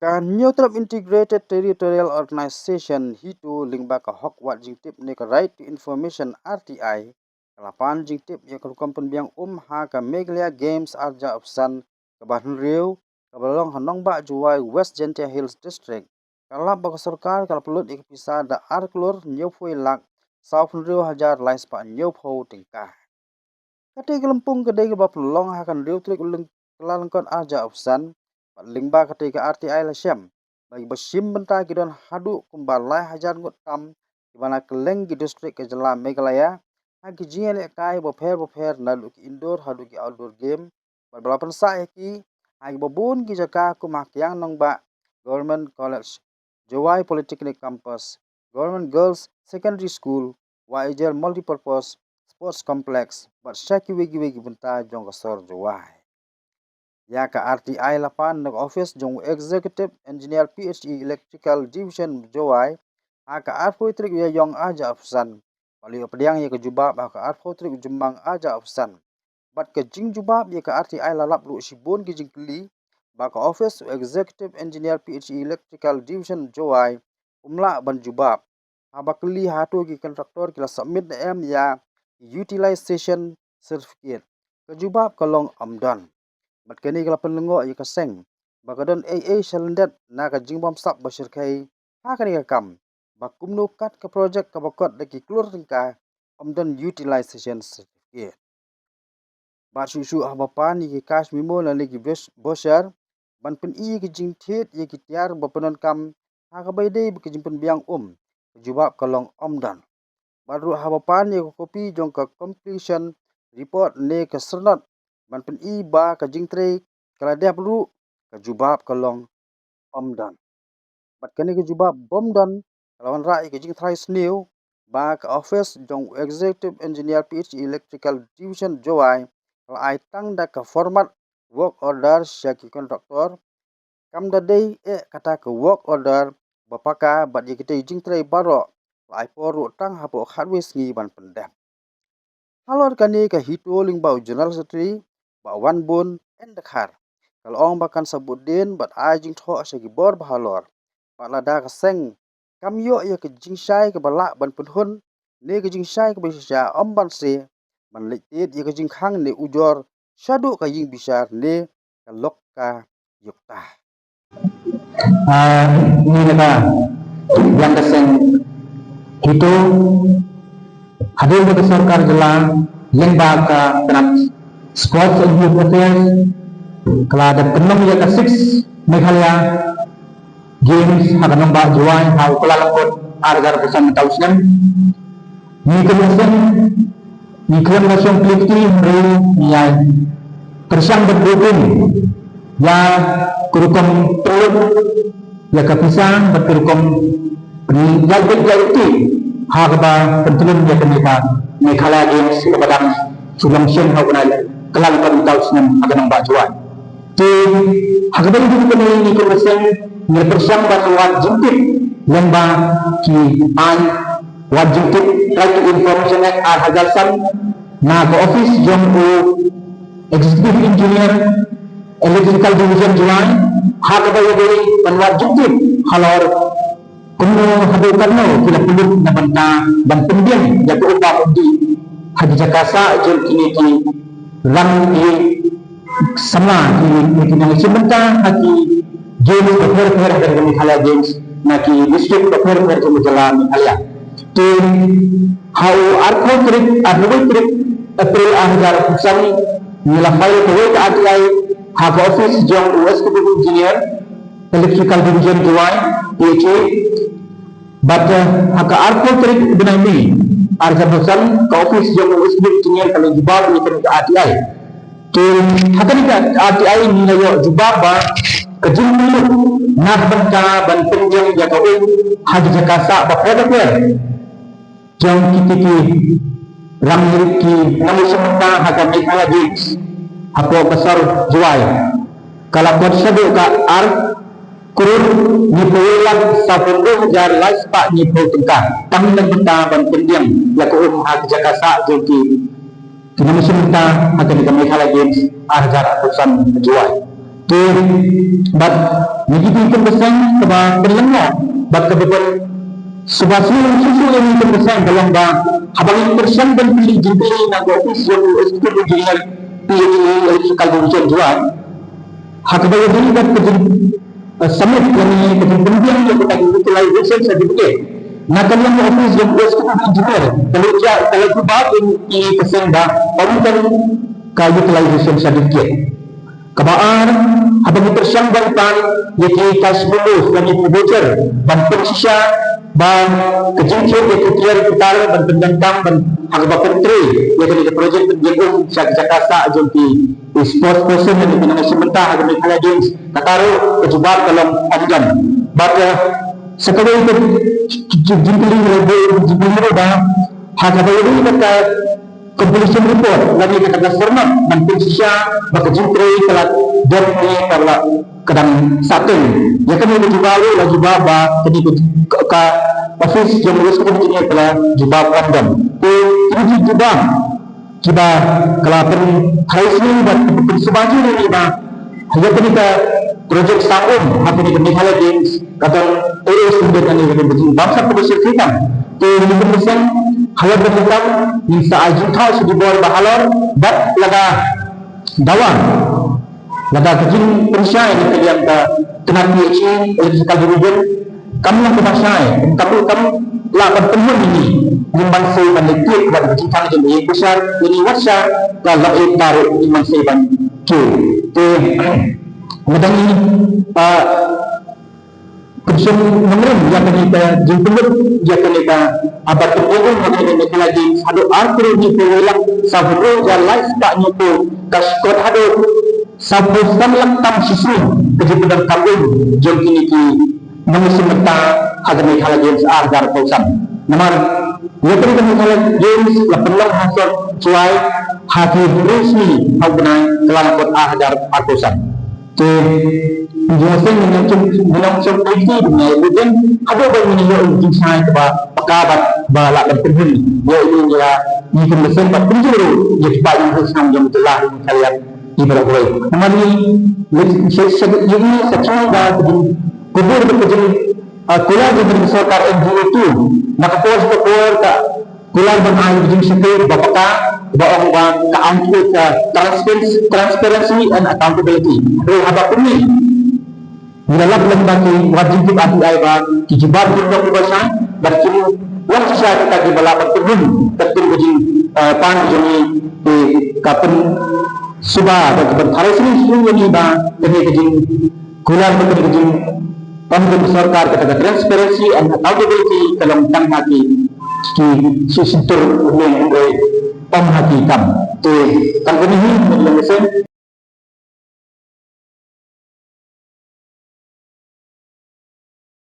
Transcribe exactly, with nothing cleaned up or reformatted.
Ka Hynñiewtrep Integrated Territorial Organization, HITO, lyngba ka hok wad jingtip ne ka Right to Information, R T I, ka la pan jingtip ïa ka rukom pynbiang um ha ka Meghalaya Games arhajar arphew san kaba hynriew, kaba long ha nongbah Jowai, West Jaintia Hills District. Ka la lap ba ka sorkar ka la pynlut ïa ka pisa da ar klur hynñiewphew lak sawphew hynriew hajar lai spah hynñiewphew tyngka. Katei ka lympung ka dei kaba pynlong ha ka hynriew tarik u Lyng-, Kyllalyngkot arhajar arphew san, bad lyngba katei ka R T I la shem ba kiba shim bynta ki don haduh kumba lai hajar ngut tam, kiba na kylleng ki district ka jylla Meghalaya, ha ki jingïalehkai bapher bapher, naduh ki indoor haduh ki outdoor game, bad ba la pynsah ïa ki ha kiba bun ki jaka kum ha Kiang Nangbah Government College, Jowai Polytechnic Campus, Government Girls Secondary School, Wahiajer Multipurpose Sports Complex, bad sha kiwei kiwei ki bynta jong ka sor Jowai. Ïa ka R T I la pan na ka office jong u Executive Engineer, P H E, Electrical Division, Jowai, ha ka arphew tarik u Ïaïong arhajar arphew san. Bad la ïoh pdiang ïa ka jubab ha ka arphew tarik u Jymmang arhajar arphew san. Bad ka jingjubab ïa ka R T I la lap ruh shibun ki jingkylli, ba ka office u Executive Engineer, P H E, Electrical Division, Jowai, um lah ban jubab haba kylli hato ki contractor ki la submit ne em ïa ki utilization certificate. Ka jubab ka long ym don. Bad kane ka la pynlyngngoh ïa ka seng ba ka don ei ei shalyndet na ka jingbymsap ba shyrkhei ha kane ka kam, ba kumno kat ka project kaba kot da ki klur tyngka ym don utilization certificate. Bad shuh shuh haba pan ïa ki cash memo lane ki vouch-, voucher ban pyni ïa ki jingthied ïa ki tiar ba pyndonkam ha kaba ïadei bad ka jingpynbiang um, ka jubab ka long ym don. Bad ruh haba pan ïa ka kopi jong ka completion report ne ka syrnod ban pyni ba ka jingtrei ka la dep ruh, ka jubab ka long ym don. Bad kane ka jubab bym don ka la wanrah ïa ka jingtharai sniew ba ka office jong u Executive Engineer, P H E, Electrical Division, Jowai, ka la ai tang da ka format work order sha ki contractor. Kam da dei eh kata ka work order ba paka, bad ïa kitei ki jingtrei baroh la ai por ruh tang hapoh khatwei sngi ban pyndep. Halor kane ka HITO, lyngba u General Secretary Bah Wanbun N Dkhar, ka la ong ba kan sa bud dien bad ai jingthoh sha ki bor bahalor, bad lada ka seng kam ïoh ïa ka jingshai kaba lah ban pynhun ne ka jingshai kaba shisha, ym banse ban leit tied ïa ka jingkhang ne ujor shaduh ka ïing bishar ne ka lok ka yukta. Ah, ngi na ka, ïa ka seng HITO, hadien ba ka sorkar jylla lyngba ka tnat Sports and Youth Affairs ka la dep pynlong ïa ka six Meghalaya Games ha ka nongbah Jowai ha u Kyllalyngkot arhajar arphew san mynta u snem. Ngi kynmaw seng, ngi khlem da shong kli kti hynriew ngi ïai pyrshang bad buh dien ïa ka rukom pynlut ïa ka pisa bad ka rukom pynïaid beit ïaid kti ha kaba pyntlun ïa kane ka Meghalaya Games kaba dang shu long shen ha u Kyllalyngkot mynta u snem ha ka nongbah Jowai. Te ha kaba ïadei bad kane ngi kynmaw seng ngi pyrshang ban wad jingtip lyngba ki aiñ wad jingtip Right to Information Act arhajar san na ka office jong u Executive Engineer, Electrical Division, Jowai, ha kaba ïadei ban wad jingtip halor kumno haduh katno ki la pynlut na bynta ban pynbiang ïa ka um bam um dih ha ki jaka sah jong kine ki rang ïing samla, ki, ki nongshim bynta ha ki games bapher bapher ha ka Meghalaya Games na ki district bapher bapher jong ka jylla Meghalaya. Te ha u arphew tarik, arphew tarik April arhajar arphew san, ngi la file kawei ka R T I ha ka office jong u Executive Engineer, Electrical Division, Jowai, P H E. Bad, eh, ha ka arphew tarik u bnai May arhajar arphew san, ka office jong u Executive Engineer ka la jubab ïa kane ka R T I. Te ha kane ka R T I ngi la ïoh jubab ba ka jingmut na ka bynta ban pynbiang ïa ka um ha ki jaka sah bapher bapher jong kiti ki rang ïing, ki nongshim bynta ha ka Meghalaya Games hapoh ka sor Jowai ka la kot shaduh ka ar klur hynñiewphew wei lak sawphew hynriew hajar lai spah hynñiewphew tyngka tang na ka bynta ban pynbiang ïa ka um ha ki jaka sah jong ki, ki nongshim bynta ha kane ka Meghalaya Games arhajar arphew san ha Jowai. Te bad ngi ki kum ka seng kaba pynlong bad kaba pyn suba shu shu shu ngi kum ka seng ka long ba haba ngi pyrshang ban pynlong jingkylli na ka office jong u executive engineer P H E Electrical Division Jowai ha kaba ïadei bad ka jing, eh, submit lane ka jingpynbiang ïa ka utilization certificate na ka liang ka office jong u executive engineer. Ka la jubab ïa ka seng ba ym don ka utilization certificate. Kaba ar, haba ngi pyrshang ban pan ïa ki cash bonus lane ki voucher ban pynshisha ba ka jingthied ïa ki tiar ki tar ban pyndonkam ban ha kaba pyntrei ïa kane ka project pynjah um sha ki jaka sah jong ki sports person lane ki nongshim bynta ha ka Meghalaya Games, kata ruh ka jubab ka long ym don. Bad, eh, sa kawei ka jingkylli ruh ba ha kaba ïadei bad ka completion report lane kata ka syrnod ban pynshisha ba ka jingtrei ka la dep ne ka la ka dang sah teng. Ïa kane ka jubab ruh la jubab ba kane ka, ka office jong u executive engineer ka la jubab ym don. Te kine ki jubab kiba ka la pynthrang shisha bad pynsuba shisha ba ïa kane ka project sah um ha kane ka Meghalaya Games ka don eh eh shisha kane ka don ka jingbamsap kaba shyrkhei tam. Te ngi kum ka seng ha kaba shyrkhei tam ngin sa ai jingthaw sha ki bor ba halor bad lada dawa lada ka jingpynshai na ka liang ka tnat P H E Electrical Division kam long kaba shai, kam, kam lah ban pynhun ïa ngi, ngim banse ban leh kit bad ka jingthrang jong ka ïing ka shar ïa ngi wat sha ka lok ïing ka ruh ngim banse ban kiew. Te nga dang ïa, ah, pynshong nongrim ïa kane ka jingpynlut ïa kane ka, ah, ban pynbeit ïa kane ka Meghalaya Games haduh ar klur hynñiew phew wei lak saw hynriew hajar lai spah hynñiew phew, ka shkot haduh saw phew san lak tam shisien ka jingpyndonkam um jong kine ki nongshim bynta ha ka Meghalaya Games ar hajar arphew san. Namar ïa kane ka Meghalaya Games la pynlong ha sor Jowai ha ki hynriew sngi ha u bnai Kyllalyngkot ar hajar arphew san. Te ngi ïa seng ngi nang seng ngi nang seng pyrthei ngi ïa bujeng haduh ba ngi ïoh ïa ka jingshai kaba paka bad ba lah ban pynhun ïa ngi ïa ngi kum ka seng bad pynjur ïa ki paid nongshong shnong jong ka jylla Meghalaya. Ki baroh kawei. Namar ngi leit sha sha ïa ngi sa chong ba ka jingkubur bad ka jing, ah, kular jong ka sorkar N G O tu. Na ka por sha ka por ka kular ban ai ka jingshakri ba paka ba ong ba ka angkut ka transparency, transparency and accountability. Ruh haba kumne ngi la lap lem ba ki wat jingtip R T I ba ki jubab ki long kiba shai bad ki long shisha kita kiba lah ban pynhun ka kum ka jing, eh, pan jong ngi, eh, ka pynsuba bad ka pyntharai shisha ïa ngi ba kane ka jingkular bad kane ka jing pynhun sorkar kata ka transparency and accountability ka long tang ha ki ki shisha tur ne hynrei ym ha ki kam. Te kan kane hi ngi long shisha